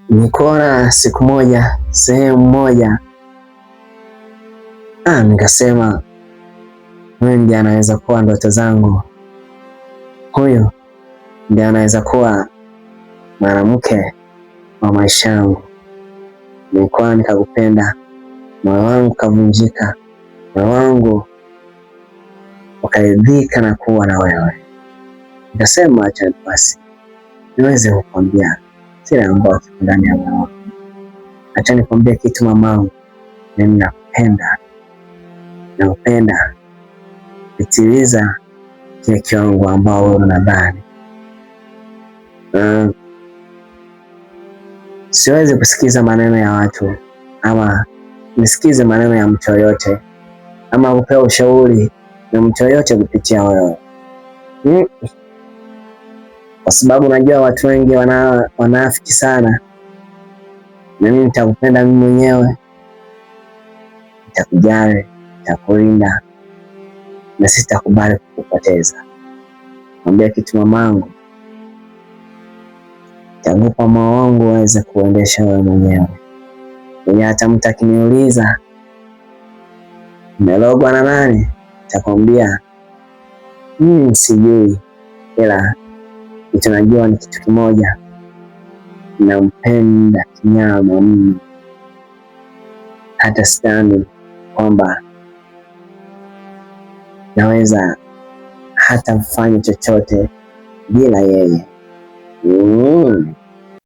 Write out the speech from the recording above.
Nikuona siku moja sehemu moja, nikasema huyu ndiye anaweza kuwa ndoto zangu, huyu ndiye anaweza kuwa mwanamke wa maisha yangu. Nilikuwa nikakupenda, moyo wangu kavunjika, moyo wangu ukaridhika na kuwa na wewe. Nikasema acha basi niweze kukwambia kile ambacho kiko ndani ya moyo wangu. Acha nikwambie kitu mamangu, mimi nakupenda, nakupenda pitiliza kile kiwango ambao wewe unadhani. Siwezi kusikiza maneno ya watu ama nisikize maneno ya mtu yoyote ama kupewa ushauri na mtu yoyote kupitia wewe, Kwa sababu najua watu wengi wanafiki sana. Na mimi nitakupenda mimi mwenyewe, nitakujali, nitakulinda na sitakubali kukupoteza. Mwambia kitu mamangu, nitakupa moyo wangu uweze kuendesha wewe mwenyewe. Mwenye hata mtu akiniuliza umelogwa na nani, nitakwambia sijui, ila kitu najua ni kitu kimoja, nampenda kinyama mno, hata sidhani kwamba naweza hata kufanya chochote bila yeye.